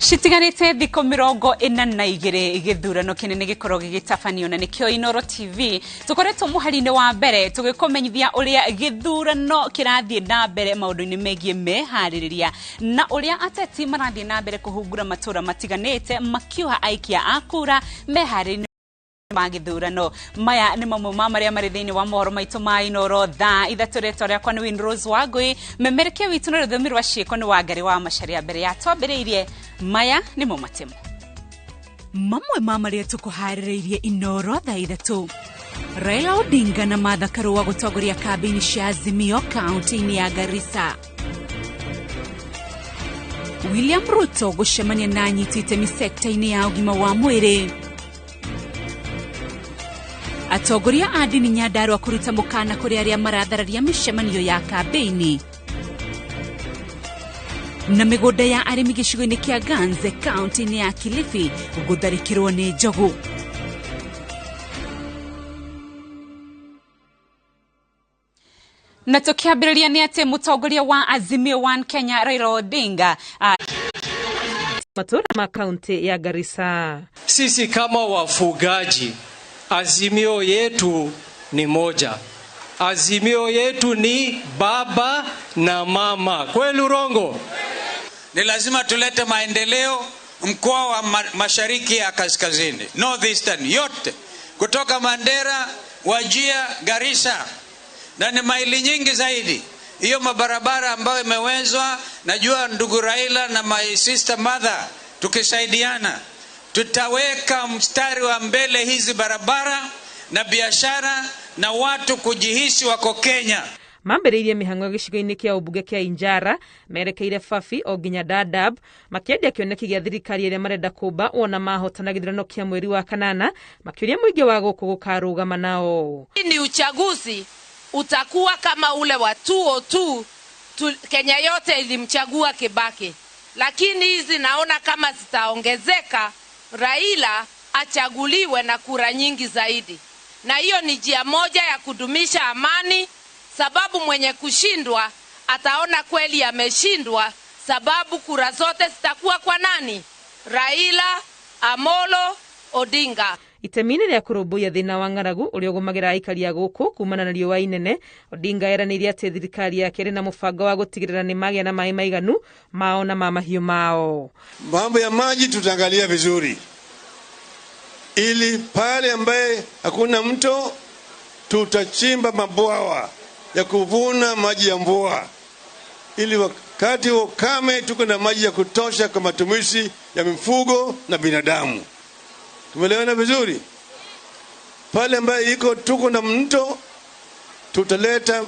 Citiganĩte thikũ 42 gĩthurano kĩnene gĩkorwo gĩgĩtabanio na nĩkĩo Inooro TV tũkoretwo mũhari-inĩ wa mbere tũgĩkũmenyithia ũrĩa gĩthurano kĩrathiĩ na mbere maũndũ-inĩ megiĩ meharĩrĩria na ũrĩa ateti marathiĩ na mbere kũhungura matũra matiganĩte makiuha aikia a kura meharĩrĩria ma gĩthurano. Maya nĩ mamwe ma marĩa marĩ thĩinĩ wa mohoro maitũ ma Inooro thaa 3. Rĩtwa rĩakwa nĩ Winrose Wangui, memerekia witũ na rũthiomi rwa ciĩko nĩ Wangari wa Macharia. Mbere ya twambĩrĩirie, maya nĩmo matemo mamwe ma marĩa tũkũharĩrĩirie Inooro thaa 3. Raila Odinga na Martha Karua gũtongoria kambĩini cia Azimio kaunti-inĩ ya Garissa. William Ruto gũcemania na anyiti itemi sekta-inĩ ya ũgima wa mwĩrĩ. Atongoria a ndini Nyandarua kũruta mũkana kũrĩ arĩa marathararia mĩcemanio ya kambĩini. Na mĩgũnda ya arĩmi gĩcigo-inĩ kĩa Ganze kaunti-inĩ ya Kilifi gũtharĩkĩrwo nĩ njogu. Na tũkĩambĩrĩria nĩ atĩ mũtongoria wa Azimio One Kenya Raila Odinga matũra ma kaunti ya Garissa. Sisi kama wafugaji, azimio yetu ni moja. Azimio yetu ni baba na mama. Kweli urongo? Ni lazima tulete maendeleo mkoa wa mashariki ya kaskazini, Northeastern yote, kutoka Mandera, Wajir, Garissa, na ni maili nyingi zaidi. Hiyo mabarabara ambayo imewezwa, najua ndugu Raila na my sister mother, tukisaidiana tutaweka mstari wa mbele hizi barabara na biashara na watu kujihisi wako Kenya. Mambĩrĩirie mĩhang'o gĩcigo-inĩ kĩa ũmbunge kĩa Injara merekeire Fafi o nginya Dadaab makĩendia kĩoneki gĩa thirikari ĩrĩa marenda kũmba wona mahotana gĩthurano kĩa mweri wa kanana, makĩũria mũingĩ wa gũkũ gũkarũgama nao. Ni uchaguzi utakuwa kama ule wa 2002, Kenya yote ilimchagua Kibaki, lakini hizi naona kama zitaongezeka, Raila achaguliwe na kura nyingi zaidi, na hiyo ni njia moja ya kudumisha amani, sababu mwenye kushindwa ataona kweli ameshindwa, sababu kura zote zitakuwa kwa nani? Raila Amolo Odinga. Itemi-inĩ rĩa kũrũmbũiya thĩna wa ng'aragu ũrĩa ũgũmagĩra aikari a gũkũ kumana na riũa inene, Odinga eranĩire atĩ thirikari yake ĩrĩ na mũbango wa gũtigĩrĩra nĩ magĩa na maĩ maiganu mao na ma mahiũ mao. Mambo ya maji tutaangalia vizuri, ili pale ambaye hakuna mto tutachimba mabwawa ya kuvuna maji ya mvua, ili wakati wa ukame tuko na maji ya kutosha kwa matumizi ya mifugo na binadamu. Tumeelewana vizuri? Pale ambaye iko tuko na mto tutaleta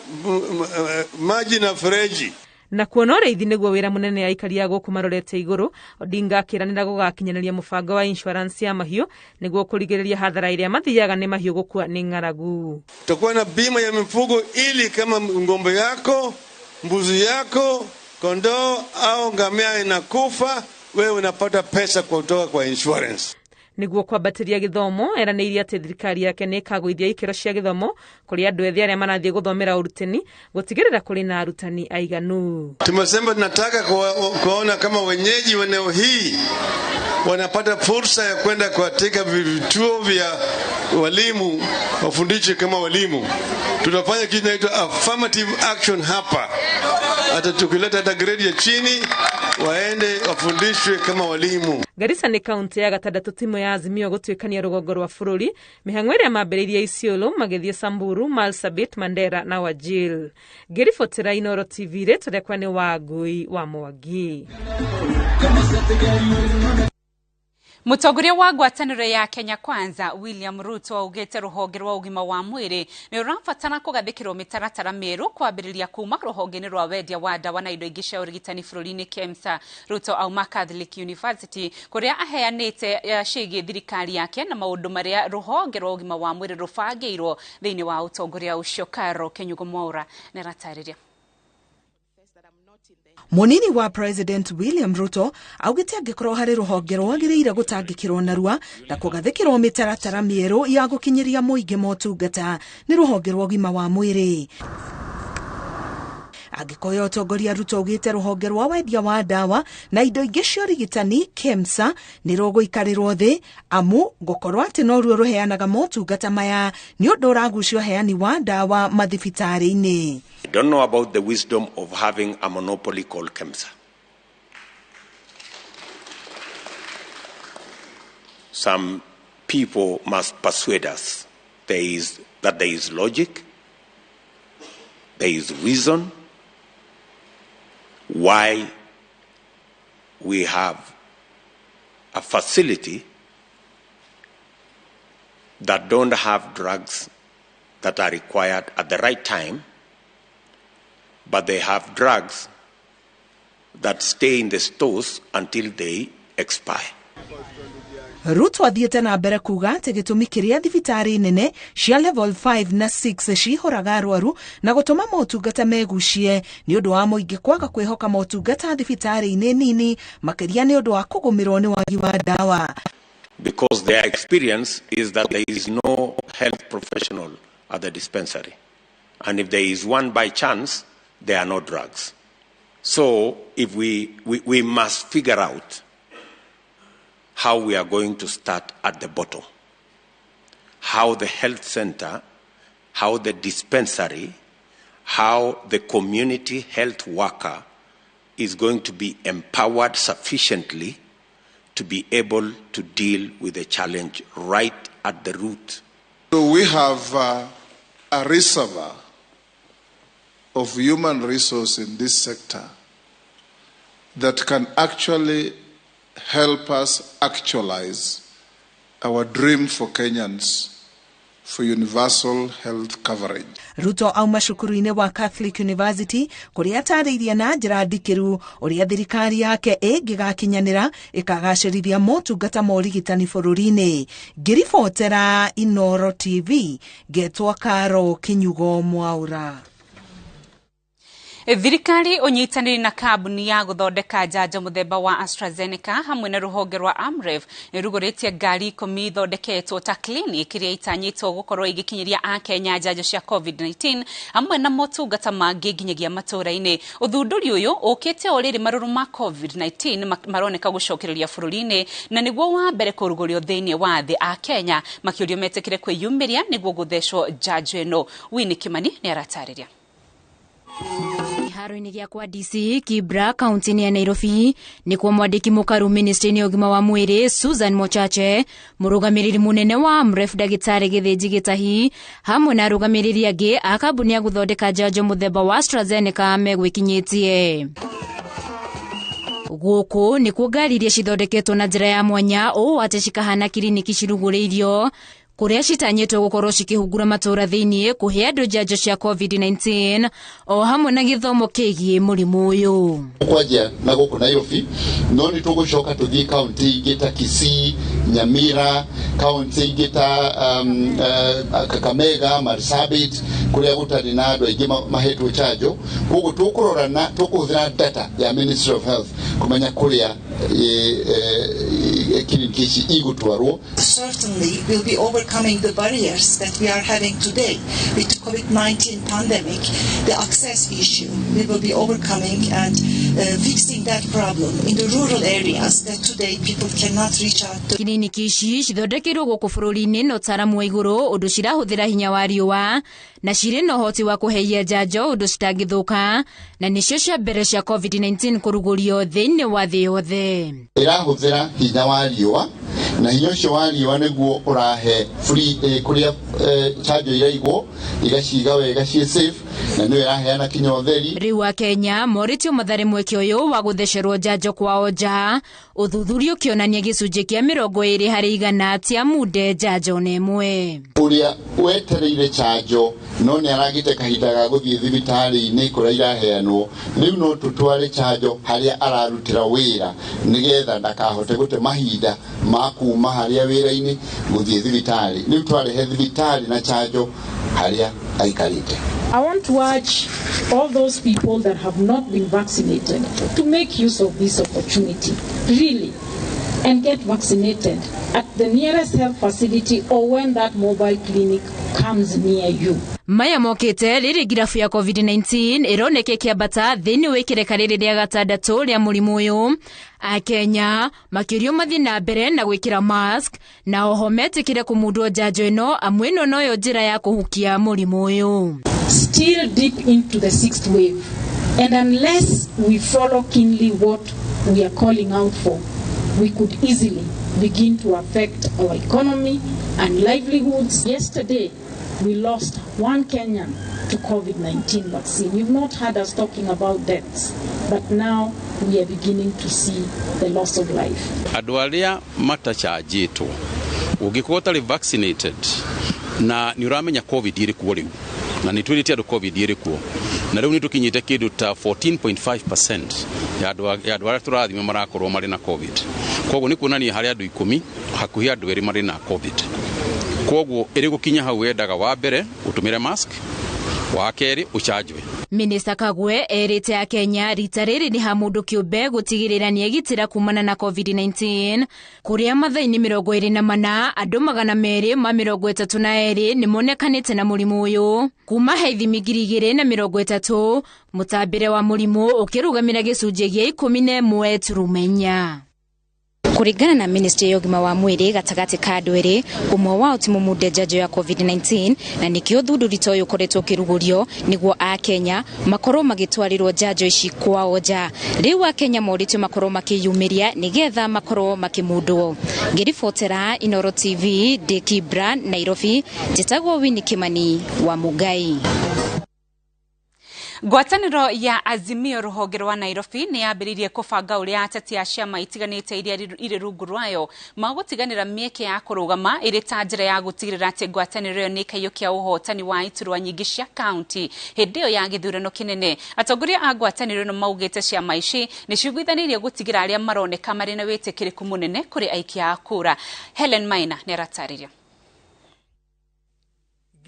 maji na fereji. Na kuona ũrĩithi nĩguo wĩra mũnene aikari a gũkũ marorete igũrũ, Odinga akĩranĩra gũgakinyanĩria mũbango wa insurance ya mahiũ nĩguo kũrigĩrĩria hathara ĩrĩa mathiaga nĩ mahiũ gũkua nĩ ng'aragu. Tutakuwa na bima ya mifugo ili kama ng'ombe yako, mbuzi yako, kondoo au ngamia inakufa, wewe unapata pesa kutoka kwa insurance. Nĩguo kwambatĩria gĩthomo, eranĩire atĩ thirikari yake nĩ ĩkagũithia ikĩro cia gĩthomo kũrĩ andũ ethĩ arĩa marathiĩ gũthomera ũrutani, gũtigĩrĩra kũrĩ na arutani aiganu. Tumesema tunataka kuona kama wenyeji wa eneo hii wanapata fursa ya kwenda katika vituo vya walimu, wafundishe kama walimu. Tutafanya kitu kinaitwa affirmative action hapa. Hata tukileta hata grade ya chini waende wafundishwe kama walimu. Garissa nĩ kaunti ya gatandatũ timu ya Azimio gũtuĩkania rũgongo rwa bũrũri, mĩhang'o ĩrĩa mambĩrĩirie Isiolo magĩthiĩ Samburu, Marsabit, Mandera na Wajir. Ngĩribotera Inooro TV, rĩtwa rĩakwa nĩ Wangui wa Mwangi. Mũtongoria wa ngwatanĩro ya Kenya Kwanza William Ruto augĩte rũhonge rwa ũgima wa mwĩrĩ nĩ rũrabatara kũgathĩkĩrwo mĩtaratara mĩerũ kwambĩrĩria kuma rũhonge-inĩ rwa wendia wa ndawa na indo ingĩ cia ũrigitani bũrũri-inĩ KEMSA. Ruto auma Catholic University kũrĩa aheanĩte ciĩgiĩ thirikari yake na maũndũ marĩa rũhonge rwa ũgima wa mwĩrĩ rũbangĩirwo thĩinĩ wa ũtongoria ũcio. Caro Kinyugo Mwaura nĩaratarĩria. Munini wa President William Ruto augite angikorwo hari ruhonge rwagiriire gutangikirwo narua na kugathikirwo mitaratara mieru ya gukinyiria muingi motungata ni ruhonge rwa ugima wa mwiri. Agĩkoya ũtongoria Ruto augĩte rũhonge rwa wendia wa ndawa na indo ingĩ cia ũrigitani KEMSA nĩ rũgũikarĩrwo thĩ, amu gũkorwo atĩ noruo rũheanaga motungata maya nĩ ũndũ ũragucia ũheani wa ndawa mathibitarĩ-inĩ. I don't know about the wisdom of having a monopoly called KEMSA. Some people must persuade us that there is logic, there is reason why we have a facility that don't have drugs that are required at the right time, but they have drugs that stay in the stores until they expire. Ruto athiĩte na mbere kuga atĩ gĩtũmi kĩrĩa thibitarĩ nene cia level 5 na 6 cihũraga arwaru na gũtũma motungata megucie nĩ ũndũ wa mũingĩ kwaga kwĩhoka motungata thibitarĩ-inĩ nini, makĩria nĩ ũndũ wa kũgũmĩrwo nĩ wagi wa ndawa. Because their experience is that there is no health professional at the dispensary. And if there is one by chance, there are no drugs. So if we must figure out how we are going to start at the bottom, how the health center, how the dispensary, how the community health worker is going to be empowered sufficiently to be able to deal with the challenge right at the root. So we have a reservoir of human resource in this sector that can actually help us actualize our dream for Kenyans for universal health coverage. Ruto auma cukuru-inĩ wa Catholic University kũrĩa atarĩirie na njĩra ndikĩru ũrĩa thirikari yake ĩngĩgakinyanĩra ĩkagacĩrithia motungata ma ũrigitani bũrũri-inĩ. Ngĩribotera Inooro TV ngetwo Karo Kinyugo Mwaura. Thirikari ũnyitanĩri na kambuni ya gũthondeka njanjo mũthemba wa AstraZeneca hamwe na rũhonge rwa AMREF nĩrugũrĩtie ngari 10 ithondeketwo ta clinic iria itanyĩtwo gũkorwo igĩkinyĩria akenya njanjo cia COVID-19 hamwe na motungata mangĩ nginyagia matũũra-inĩ. Ũthundũri ũyũ ũkĩte o rĩrĩ marũrũ ma COVID-19 maroneka gũcokereria bũrũri-inĩ na nĩguo wa mbere kũrugũrio thĩinĩ wa thĩ. Akenya makĩũrio metĩkĩre kwĩyumĩria nĩguo gũthecwo njanjo ĩno. Winnie Kimani nĩaratarĩria. Kĩharo-inĩ gĩa kwa DC Kibra kaunti-inĩ ya Nairobi nĩkuo mwandĩki mũkaru ministry-inĩ ya ũgima wa mwĩrĩ Susan Mochache, mũrũgamĩrĩri mũnene wa AMREF ndagĩtarĩ Gĩthĩnji Gĩtahi hamwe na arũgamĩrĩri angĩ a kambuni ya gũthondeka njanjo mũthemba wa AstraZeneca megwĩkinyĩtie. Gũkũ nĩkuo ngari iria cithondeketwo na njĩra ya mwanya ũũ atĩ cikahana kiriniki cirugũrĩirio kũrĩa citanyĩtwo gũkorwo cikĩhungura matũũra thĩinĩ kũhe andũ njanjo cia COVID-19 o hamwe na gĩthomo kĩgiĩ mũrimũ ũyũ. Kwanjia na gũkũ Nairobi no nĩ tũgũcoka tũthiĩ kaunti ingĩ ta Kisii, Nyamira, kaunti ingĩ ta Kakamega, Marsabit kũrĩa gũtarĩ na andũ aingĩ mahetwo njanjo. Koguo tũkũrora na tũkũhũthĩra data ya Ministry of Health kũmenya kũrĩa kiriniki ici igũtwarwo. Certainly we'll be overcoming the barriers that we are having today with the COVID-19 pandemic, the access issue. We will be overcoming and fixing that problem in the rural areas that today people cannot reach out to. Kiriniki ici cithondekeirwo gũkũ bũrũri-inĩ na ũtaaramu wa igũrũ ũndũ cirahũthĩra hinya wa riũa na cirĩ na ũhoti wa kũheia njanjo ũndũ citangĩthũka na nĩcio cia mbere cia COVID-19 kũrugũrio thĩinĩ wa thĩ yothe. Ĩrahũthĩra hinya wa riũa na hinya ũcio wa riũa nĩguo ũrahe free kũrĩa njanjo iraigwo igaciga wega ciĩ safe na nĩyo ĩraheana kinya ũtheri. Rĩu Akenya morĩtio mathare mweke ũyũ wa gũthecerwo njanjo kwao nja, ũthuthuria ũkĩonania gĩcunjĩ kĩa 20 harĩ igana tia munde njanjo na ĩmwe. Ũrĩa wetereire njanjo no nĩ aragĩte kahinda ga gũthiĩ thibitarĩ-inĩ kũrĩa iraheanwo, rĩu no tũtware njanjo harĩa ararutĩra wĩra nĩgetha ndakahote gũte mahinda ma kuma harĩa wĩra-inĩ gũthiĩ thibitarĩ. Rĩu twarehe thibitarĩ na njanjo harĩa aikarĩte. I want to urge all those people that have not been vaccinated to make use of this opportunity. Really, and get vaccinated at the nearest health facility or when that mobile clinic comes near you. Maya mokĩte rĩrĩ ngirabu ya COVID-19 ĩroneka ĩkĩambata thĩinĩ wa ikereka rĩrĩ rĩa gatandatũ rĩa mũrimũ ũyũ. Akenya makĩũrio mathiĩ na mbere na gwĩkĩra mask na oho metĩkĩre kũmundwo njanjo ĩno amu ĩno noyo njĩra ya kũhukia mũrimũ ũyũ. Still deep into the sixth wave, and unless we follow keenly what we are calling out for, we could easily begin to affect our economy and livelihoods. Yesterday, we lost one Kenyan to COVID-19 vaccine. You've not heard us talking about deaths, but now we are beginning to see the loss of life. Andũ arĩa matachanjĩtwo, ũngĩkorwo ũtarĩ vaccinated na nĩ ũramenya COVID ĩrĩ kuo rĩu, na nĩ twĩrĩte andũ COVID ĩrĩ kuo, na rĩu nĩ tũkinyĩte kĩndũ ta 14.5% ya andũ arĩa tũrathima marakorwo marĩ na COVID. Koguo nĩ kuonania harĩ andũ 10 hakuhĩ andũ 2 marĩ na COVID. Koguo ĩrĩ gũkinya hau wendaga wa mbere ũtũmĩre mask, wa kerĩ ũchanjwe. Minista Kagwe erĩte Akenya rita rĩrĩ nĩ ha mũndũ kĩũmbe gũtigĩrĩra nĩegitĩra kumana na COVID-19 kũrĩa mathaa-inĩ 24 andũ 232 nĩmonekanĩte na mũrimũ ũyũ kuma he ithimi 2030 mũtambĩre wa mũrimũ ũkĩrũgamĩra gĩcunjĩ gĩa 11.4. Kũringana na ministry ya ũgima wa mwĩrĩ gatagatĩ ka andũ erĩ ũmwe wao ti mũmunde njanjo ya COVID-19 na nĩkĩo ũthundũri ta ũyũ ũkoretwo ũkĩrugũrio nĩguo Akenya makorwo magĩtwarĩrwo njanjo ici kwao nja. Rĩu Akenya morĩtio makorwo makĩyumĩria nĩgetha makorwo makĩmundwo. Ngĩribotera Inoro TV ndĩ Kibra, Nairobi, njĩtagwo Winnie Kimani wa Mugai. Ngwatanĩro ya Azimio rũhonge rwa Nairobi nĩ yambĩrĩirie kũbanga ũrĩa ateti a ciama itiganĩte iria irĩ rungu rwayo magũtiganĩra mĩeke ya kũrũgama ĩrĩ ta njĩra ya gũtigĩrĩra atĩ ngwatanĩro ĩyo nĩ ĩkaiyũkia ũhotani wa iturwa nyingĩ cia kaunti hĩndĩ ĩyo ya gĩthurano kĩnene. Atongoria a ngwatanĩro ĩno maugĩte ciama ici nĩ ciguithanĩirie gũtigĩra arĩa maroneka marĩ na wĩtĩkĩrĩku mũnene kũrĩ aikia a kura. Helen Maina nĩ aratarĩria.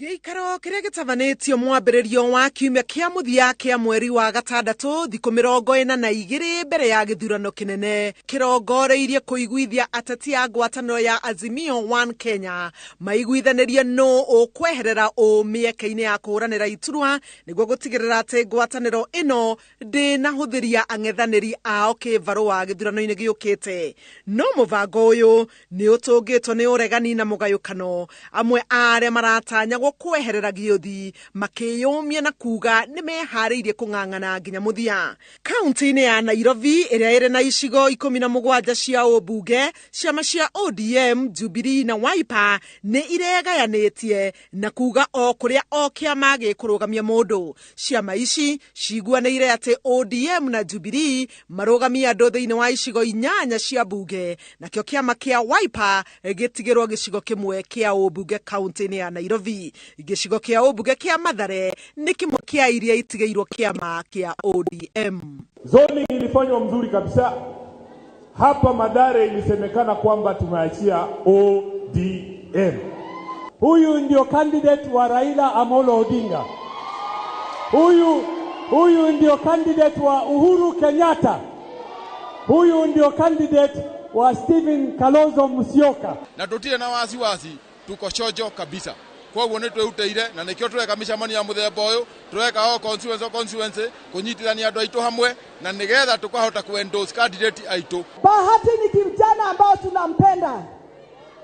Gĩikaro kĩrĩa gĩtabanĩtio mwambĩrĩrio wa kiumia kĩa mũthia kĩa mweri wa gatandatũ thikũ 42 mbere ya gĩthurano kĩnene kĩrongoreirie kũiguithia ateti a ngwatanĩro ya Azimio One Kenya maiguithanĩrie nũ ũkweherera ũ mĩeke-inĩ ya kũhũranĩra iturwa nĩguo gũtigĩrĩra atĩ ngwatanĩro ĩno ndĩnahũthĩria ang'ethanĩri ao kĩvarũa gĩthurano-inĩ gĩũkĩte. No mũbango ũyũ nĩ ũtũngĩtwo nĩ ũregani na mũgayũkano, amwe a arĩa maratanya kweherera gĩũthi makĩyũmia na kuga nĩ meharĩirie kũng'ang'ana nginya mũthia. Kaunti-inĩ ya Nairobi ĩrĩa ĩrĩ na icigo 17 cia ũmbunge, ciama cia ODM, Jubilee na Wiper nĩ iregayanĩtie na kuga o kũrĩa o kĩama gĩkũrũgamia mũndũ. Ciama ici ciguanĩire atĩ ODM na Jubilee marũgamie andũ thĩinĩ wa icigo 8 cia mbunge, nakĩo kĩama kĩa Wiper gĩtigĩrwo gĩcigo kĩmwe kĩa ũmbunge kaunti-inĩ ya Nairobi. Gĩcigo kĩa ũmbunge kĩa Mathare nĩ kĩmwe kĩa iria itigĩirwo kĩama kĩa ODM. Zoning ilifanywa mzuri kabisa. Hapa Mathare ilisemekana kwamba tumeachia ODM. Huyu ndio candidate wa Raila Amolo Odinga. Huyu ndio candidate wa Uhuru Kenyatta. Huyu ndio candidate wa Stephen Kalonzo Musyoka. Na tutire na wasiwasi, tuko chojo kabisa. Koguo nĩ twĩrutĩire na nĩkĩo tũreka mĩcemanio ya mũthemba ũyũ, tũreka o constituency kũnyitithania andũ aitũ hamwe na nĩgetha tũkahota ku endorse candidate aitũ. Bahati ni kijana ambao tunampenda,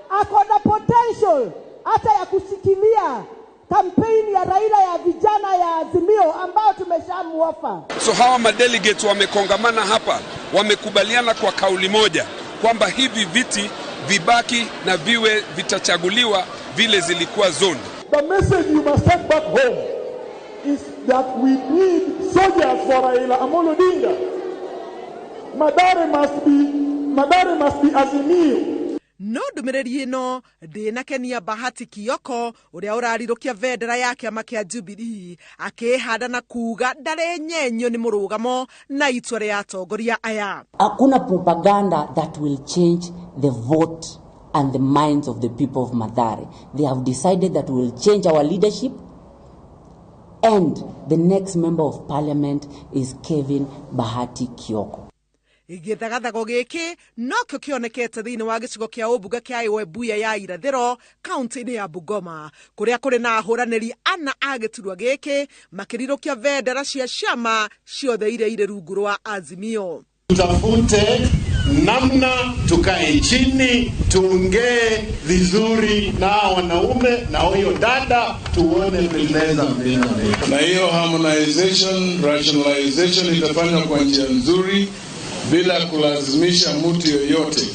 ako na potential hata ya kushikilia kampeni ya Raila ya vijana ya Azimio ambao tumeshamuofa. So hawa madelegates wamekongamana hapa, wamekubaliana kwa kauli moja kwamba hivi viti vibaki na viwe vitachaguliwa vile zilikuwa zone. The message you must take back home is that we need soldiers for Raila Amolo Odinga. Mathare must be Azimio. No ndũmĩrĩri ĩno ndĩnakenia Bahati Kioko ũrĩa ũrarirũkia bendera ya kĩama kĩa Jubilee akĩhanda na kuga ndarenyenyio nĩ mũrũgamo na itua rĩa atongoria aya. Hakuna propaganda that will change the vote and the minds of the people of Mathare. They have decided that we will change our leadership, and the next member of parliament is Kevin Bahati Kioko. Gĩthagathago gĩkĩ nokĩo kĩonekete thĩinĩ wa gĩcigo kĩa ũmbunge kĩa Webuye ya irathĩro kaunti-inĩ ya Bungoma, kũrĩa kũrĩ na ahũranĩri ana a gĩturwa gĩkĩ makĩrirũkia bendera cia ciama ciothe iria irĩ rungu rwa Azimio. Tutafute namna tukae chini tuongee vizuri na wanaume na huyo dada, tuone vileza mbele. Na hiyo harmonization, rationalization itafanywa kwa njia nzuri bila kulazimisha mtu yoyote.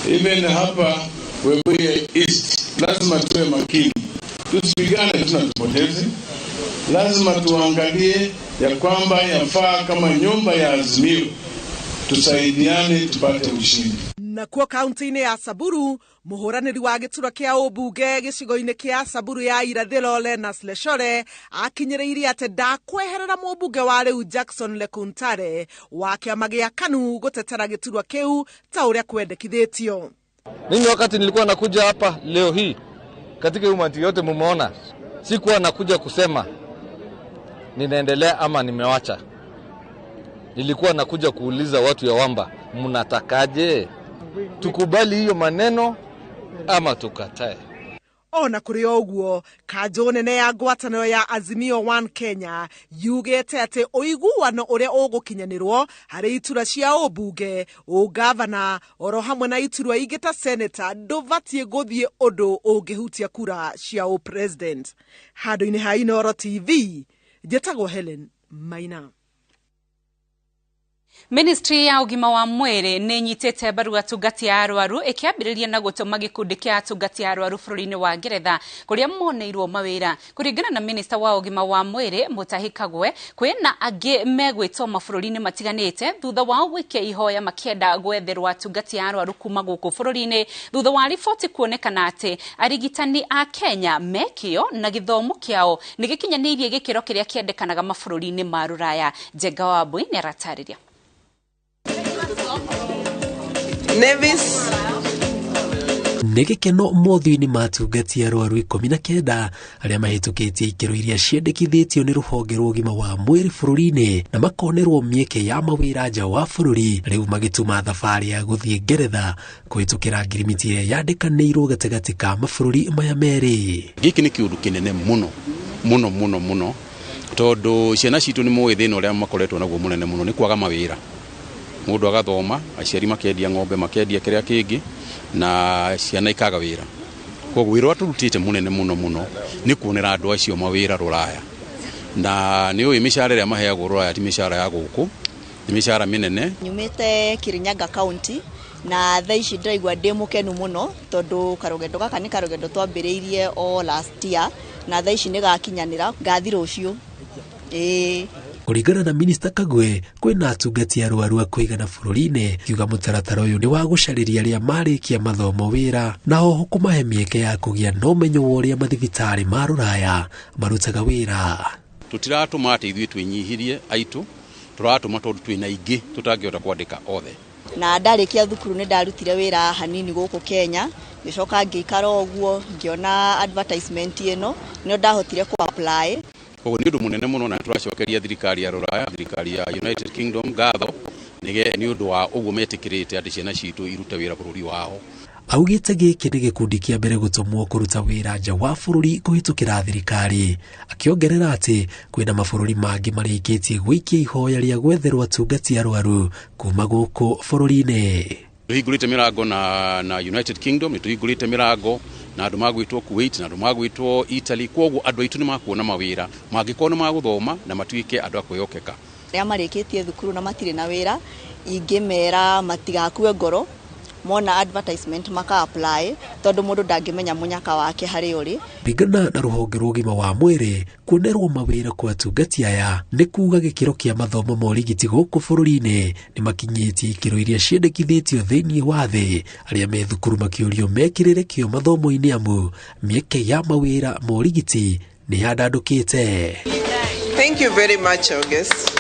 Even hapa Webuye East lazima tuwe makini, tusipigane tuna tupoteze. Lazima tuangalie ya kwamba yafaa kama nyumba ya Azimio tusaidiane tupate ushindi. Nakuo kaunti-inĩ ya Samburu, mũhũranĩri wa gĩturwa kĩa ũmbunge gĩcigo-inĩ kĩa Samburu ya irathĩro Lenas Leshore akinyĩrĩirie atĩ ndakweherera mũmbunge wa rĩu Jackson Lekuntare wa kĩama gĩa KANU gũtetera gĩturwa kĩu ta ũrĩa kwendekithĩtio. Mimi wakati nilikuwa nakuja hapa leo hii katika umati yote mumeona, sikuwa nakuja kusema ninaendelea ama nimewacha. Nilikuwa nakuja kuuliza watu ya Wamba, mnatakaje? Tukubali hiyo maneno ama tukatae? Ona kũrĩ o ũguo, kanjũ nene ya ngwatanĩro ya Azimio One Kenya yugĩte atĩ ũiguano ũrĩa ũgũkinyanĩrwo harĩ itura cia ũmbunge, ũngavana oro hamwe na iturwa ingĩ ta seneta ndũbatiĩ gũthiĩ ũndũ ũngĩhutia kura cia ũpresident. Handũ-inĩ ha Inooro TV, njĩtagwo Helen Maina. Ministry ya ũgima wa mwĩrĩ nĩ ĩnyitĩte mbaru atungati a arwaru, ĩkĩambĩrĩria na gũtũma gĩkundi kĩa atungati a arwaru bũrũri-inĩ wa Ngeretha kũrĩa moneirwo mawĩra. Kũringana na minista wa ũgima wa mwĩrĩ Mutahi Kagwe, kwĩna angĩ megwĩtwo mabũrũri-inĩ matiganĩte thutha wao gwĩkia ihoya makĩenda gwetherwo atungati a arwaru kuma gũkũ bũrũri-inĩ, thutha wa riboti kuonekana atĩ arigitani a Kenya mekĩo na gĩthomo kĩao nĩ gĩkinyanĩirie gĩkĩro kĩrĩa kĩendekanaga mabũrũri-inĩ ma Rũraya. Njenga wa Mbui nĩ aratarĩria. Nevis. Nĩ gĩkeno mothiũ-inĩ ma atungati arwaru 19 arĩa mahĩtũkĩtie ikĩro iria ciendekithĩtio nĩ rũhonge rwa ũgima wa mwĩrĩ bũrũri-inĩ na makonerwo mĩeke ya mawĩra nja wa bũrũri, rĩu magĩtuma thabarĩ ya gũthiĩ Ngeretha kũhĩtũkĩra ngirimiti ĩrĩa yandĩkanĩirwo gatagatĩ ka mabũrũri maya merĩ. Gĩkĩ nĩ kĩũndũ kĩnene mũno mũno mũno mũno, tondũ ciana citũ nĩ mũĩ thĩna ũrĩa makoretwo naguo mũnene mũno nĩ kwaga mawĩra. Mũndũ agathoma, aciari makendia ng'ombe, makendia kĩrĩa kĩngĩ, na ciana ikaga wĩra. Koguo wĩra ũrĩa tũrutĩte mũnene mũno mũno nĩ kuonera andũ acio mawĩra Rũraya. Na nĩ ũĩ mĩcara ĩrĩa maheagwo Rũraya ti mĩcara ya gũkũ, nĩ mĩcara mĩnene. Nyumĩte Kirinyaga County na thaa ici ndĩraigua ndĩ mũkenu mũno, tondũ karũgendo gaka nĩ karũgendo twambĩrĩirie o last year na thaa ici nĩ gakinyanĩra, ngathi rũciũ. Ĩĩ. Kũringana na Minista Kagwe, kwĩna atungati arwaru a kũigana bũrũri-inĩ, kiuga mũtaratara ũyũ nĩ wa gũcarĩria arĩa marĩkia mathomo wĩra na oho kũmahe mĩeke ya kũgĩa na ũmenyo wa ũrĩa mathibitarĩ ma Rũraya marutaga wĩra. Tũtiratũma atĩ ithuĩ twĩnyihirie aitũ, tũratũma tondũ twĩna aingĩ tũtangĩhota kwandĩka othe. Na ndarĩkia thukuru nĩ ndarutire wĩra hanini gũkũ Kenya, ngĩcoka ngĩikara ũguo, ngĩona advertisement ĩno, nĩyo ndahotire kũ apply. Koguo nĩ ũndũ mũnene mũno na tũracokeria thirikari ya Rũraya, thirikari ya United Kingdom ngatho nĩ ũndũ wa ũguo metĩkĩrĩte atĩ ciana citũ irute wĩra bũrũri wao. Augĩte gĩkĩ nĩ gĩkundi kĩa mbere gũtũmwo kũruta wĩra nja wa bũrũri kũhĩtũkĩra thirikari, akĩongerera atĩ kwĩna mabũrũri mangĩ marĩkĩtie gwĩikia ihoya rĩa gwetherwo atungati arwaru kuma gũkũ bũrũri-inĩ. Tũhingũrĩte mĩrango na United Kingdom, nĩ tũhingũrĩte mĩrango na andũ magwĩtwo Kuwait na andũ magwĩtwo Italy. Koguo andũ aitũ nĩ makuona mawĩra mangĩkorwo nĩ magũthoma na matuĩke andũ a kwĩhokeka. Arĩa marĩkĩtie thukuru na matirĩ na wĩra, ingĩmera matigakue ngoro, mona advertisement maka apply, tondũ mũndũ ndangĩmenya mũnyaka wake harĩ ũrĩ. Kũringana na rũhonge rwa ũgima wa mwĩrĩ, kuonerwo mawĩra kwa atungati aya nĩ kuga gĩkĩro kĩa mathomo ma ũrigiti gũkũ bũrũri-inĩ nĩ makinyĩtie ikĩro iria ciendekithĩtio thĩinĩ wa thĩ. Arĩa me thukuru makĩũrio mekĩrĩre kĩo mathomo-inĩ amu mĩeke ya mawĩra ma ũrigiti nĩ yandandũkĩte. Thank you very much, August.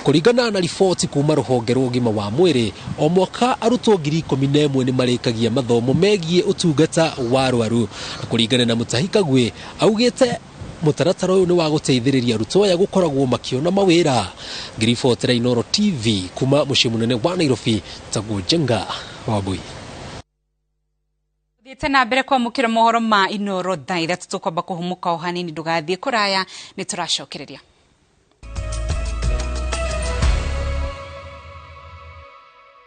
Kũringana na riboti kuma rũhonge rwa ũgima wa mwĩrĩ, o mwaka arutwo 11,000 nĩ marĩkagia mathomo megiĩ ũtungata wa arwaru. Na kũringana na Mutahi Kagwe, augĩte Mũtaratara ũyũ nĩ wa gũteithĩrĩria arutwo aya gũkoragwo makĩona mawĩra. Ngĩribotera Inooro TV kuma mũciĩ mũnene wa Nairobi, taguo Njenga Wambui. Thiĩte na mbere kwamũkĩra mohoro ma Inooro thaa 3, tũkwamba kũhũmũka o hanini, ndũgathiĩ kũraya, nĩ tũracokereria.